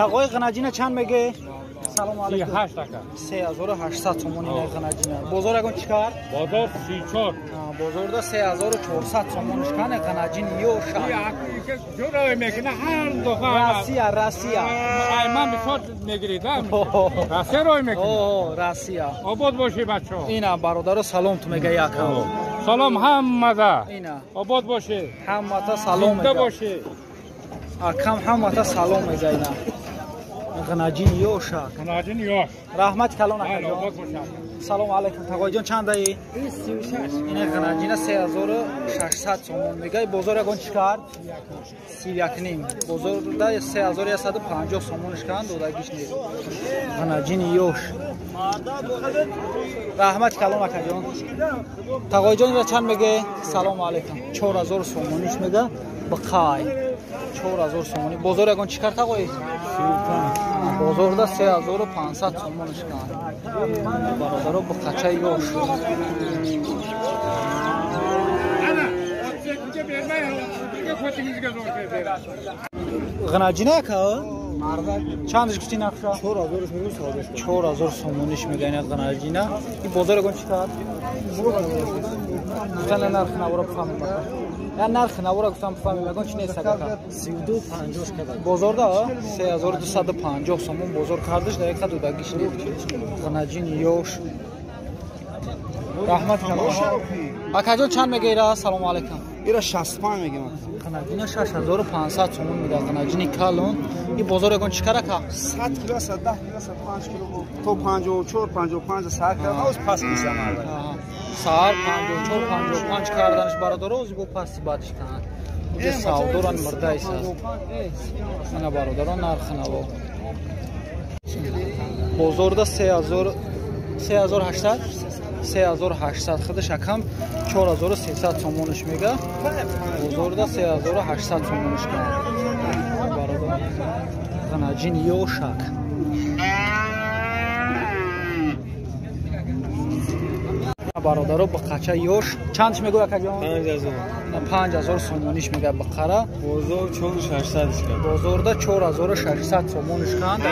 Тағои ғанаҷина чанд меге? Салом алейкум. 38 ака. 3800 сомон ина ғанаҷина. Бозор ягон чӣ кард? Бозор 34. Бозорда 3400 сомониш кане ғанаҷин ёша. Ҷӯраи мекуна ҳар дафа. Россия, Россия. Ай ман бисёр мегирид, а? Россия рой мекунӣ? О, Россия. Обод бошӣ бачаҳо. Ина бародаро салом ту мега якам. Салом ҳаммада. Ина. Обод бошӣ. Ҳаммата салом мега. Зинда бошӣ. Акам ҳаммата салом мега ина. Ғанаҷин ёша. Ғанаҷин ёш. Раҳмат калон акаҷон. Салом алейкум тағоиҷон чандаи? 36. Ина ғанаҷина 3600 сомон мегай. Бозор ягон чӣ кард? 31.5. Бозорда 3150 сомониш канд додагиш нест. Ғанаҷини ёш. Раҳмат калон акаҷон. Тағоиҷон ира чанд меге? Салом алейкум. 4000 сомониш мега. Бақай. 4000 сомонӣ. Бозор ягон чӣ кард тағои? Бозорда 3500 сомониш кард. Бародаро бақачаи ёш. Ғанаҷина ака? Чандаш гуфтӣ нархша? 4000 сомониш мега ина ғанаҷина. Ин бозор ягон чӣ кард? Гуфтан нарх навора бифаҳмем ака. Я нарх навора гуфтам бифаҳмем ягон чӣ нест ака. 3250 кард. Бозорда 3250 сомон бозор кардаш дар як додагиш нест. Ғанаҷин ёш. Раҳмат калон. Акаҷон чанд мега ира? Салому алейкум. Ира 65 мегам. Ғанаҷина 6500 сомон мега ғанаҷини калон. Ин бозор ягон чӣ кар ака? 100 кило, 110 кило, 105 кило то 54, 55 сар кард, пас мешам. Сар 54, 55 карданаш бародаро, ози бо пасти бадиш канд. Уҷа савдоран мурдаис аст. Ана бародаро нархи наво. Бозорда 3000 3800 3800 худаш акам 4300 сомониш мега. Бозорда 3800 сомониш канд. Бародаро ғанаҷин ёшак. Бародаро бақача ёш чандш мегӯ акаҷон? 5000. 5000 сомониш мега бақара. Бозор 4600 канд. Бозорда 4600 сомониш канд.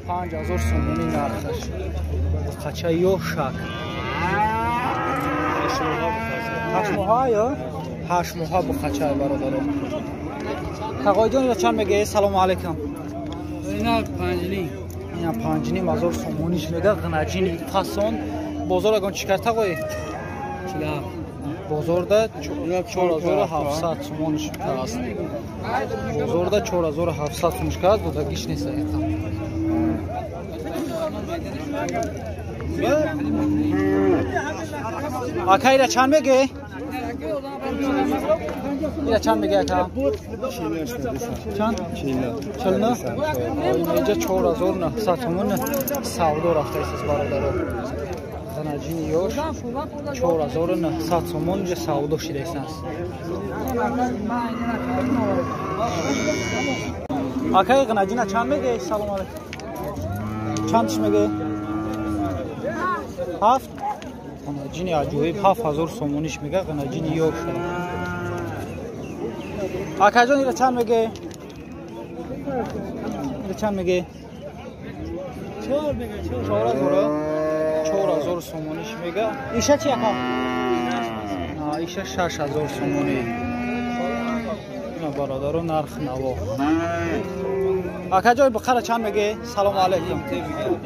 5000 сомонӣ нархаш. Бақача ёшак. 8 моҳа ё? 8 моҳа бақача бародаро. Тағоиҷон ира чанд мега? Салому алейкум. Ина 5.5. Ина 5.5 ҳазор сомониш мега ғанаҷини фасон. Бозор ягон чӣ кард тағои? 47. Бозорда 4700 сомониш аст. Бозорда 4700 сомониш кард, додагиш нест ака. Ака ира чанд меге? Ира чанд меге ака? Чанд? 49. Инҷа 4900 сомон савдо рафтааст бародаро. Ғанаҷини ёш 4900 сомон инҷа савдо шидааст. Акаи ғанаҷина чанд меге? Салом алейкум. Чандш меге? 7. Ғанаҷини аҷоиб 7000 сомониш мега ғанаҷини ёш. Акаҷон ира чанд меге? Ира чанд меге? 4 мега, 4000. 4000 сомониш мега. Иша чи ака? Иша 6000 сомонӣ. Ина бародаро нарх наво. Акаҷон бақара чанд меге? Салому алейкум.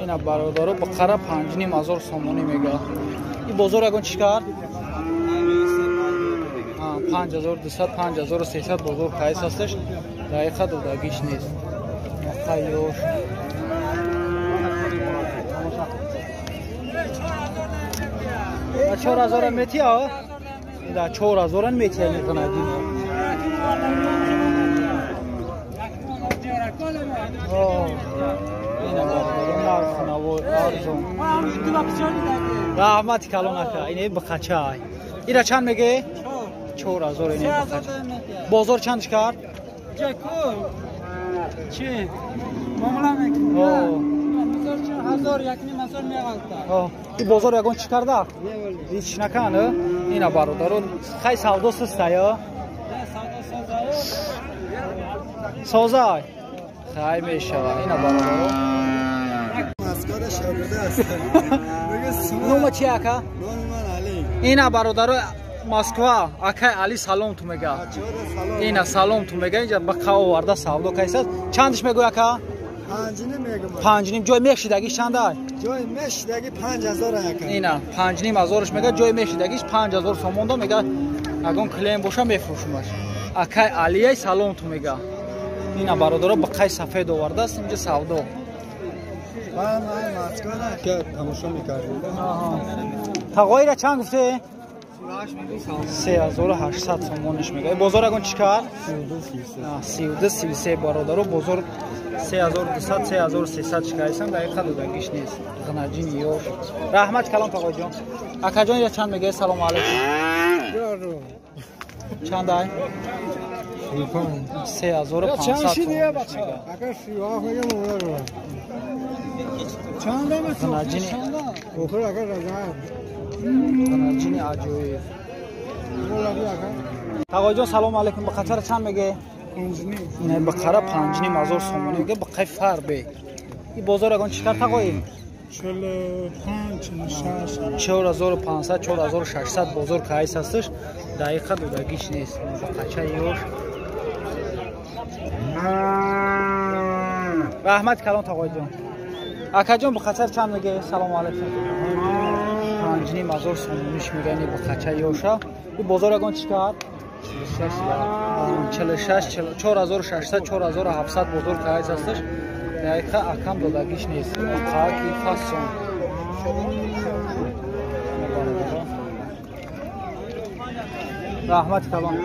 Ина бародаро бақара 5500 сомонӣ мега. Ин бозор ягон чӣ кард? 5200, 5300 бозор қайс ҳасташ. Дақиқа додагиш нест. Мақайёш. 4000 метия? Да 4000 метия мекунад ино. Ина бародаро нархи наво арзон. Раҳмати калон ака. Ин бақачай. Ира чанд меге? 4000 ин бақача. Бозор чанд кард? Чӣ? Муомила мекунӣ? 1000, 1500 меғалтад. Ин бозор ягон чӣ карда? Ҳеч накан? Ина бародаро хай савдо систая? Созай. Хай мешава. Ина бародаро. Москвада шогирда аст. Нома чи ака? Номи ман Али. Ина бародаро Москва, акай Али салом ту мега. Ина салом ту мега. Инҷа ба қа оварда савдо кайсад. Чандиш мегӯй ака? 5.5 мегӯм. 5.5 ҷой мешидагиш чандай? Ҷой мешидаги 5000 ака. Ина 5.5 ҳазорш мега, ҷой мешидагиш 5000 сомон до мега. Агон клиент боша мефурӯшумаш. Акай Алияй салом ту мега. Ина бародаро ба қай сафед овардааст инҷа савдо. Ман Москвада ки тамошо мекардем. Тағоира чанд гуфте? 3800 сомониш мега. Бозор агон чӣ кард? 32 33 бародаро бозор 3200 3300 чикайсан дақиқа додагиш нест. Ғнаҷини ёш. Раҳмат калон тағоиҷон. Акаҷон я чанд мега? Салому алайкум. Чанд ай? 3500 сомониш мега. Ғнаҷини аҷоиб. Тағоиҷон салому алайкум. Ба қатара чанд меге? Ина ба қара 5.5 ҳазор сомонӣ меге, ба қай фарбе. И бозор ягон чӣ кар тағои? 45 46 4500 4600 бозор кайс ҳасташ. Дақиқа додагиш нест. Ба қача ёш. Раҳмат калон тағоиҷон. Акаҷон ба қачар чанд меге? Салому алайкум. 5.5 ҳазор сомониш мега, ини ба қача ёша. И бозор ягон чӣ кард? 46 4600 4700 бозор кайс ҳасташ. Дақиқа акам додагиш нест. Қаки фасон. Раҳмат калон.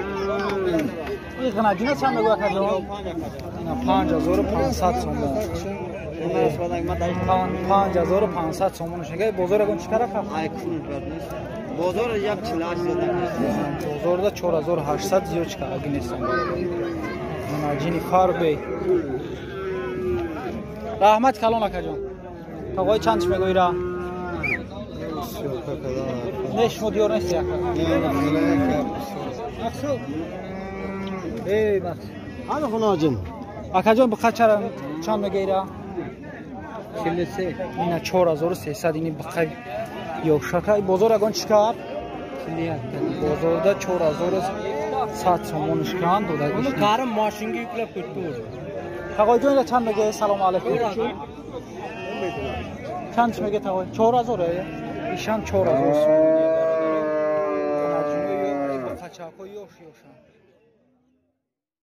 Ин ғнаҷина чанд мегӯ акаҷон? Ина 5500 сомон. 5500 сомонш мега. Бозор ягон чӣ кар ака? Бозор як 48 зиёд. Бозорда 4800 зиёд чӣ караги нестам. Ғнаҷини фарбе. Раҳмат калон акаҷон. Тағои чандш мегӯира? Не, шумо диёр нести ака. Эй, мақсуд. Ҳама хонаҷин. Акаҷон ба қачара чанд мегӯира? 43. Ина 4300 ини ба қай ёшака. Бозор ягон чӣ кард? Бозорда 4100 сомониш кан додагиш. Уни қарим мошинга yuklab ketdi. Тағоиҷон ира чанд меге? Салому алайкум. Чанд меге тағои? 4000 э? Ишам 4000 сомон. Қачако ёш ёшам.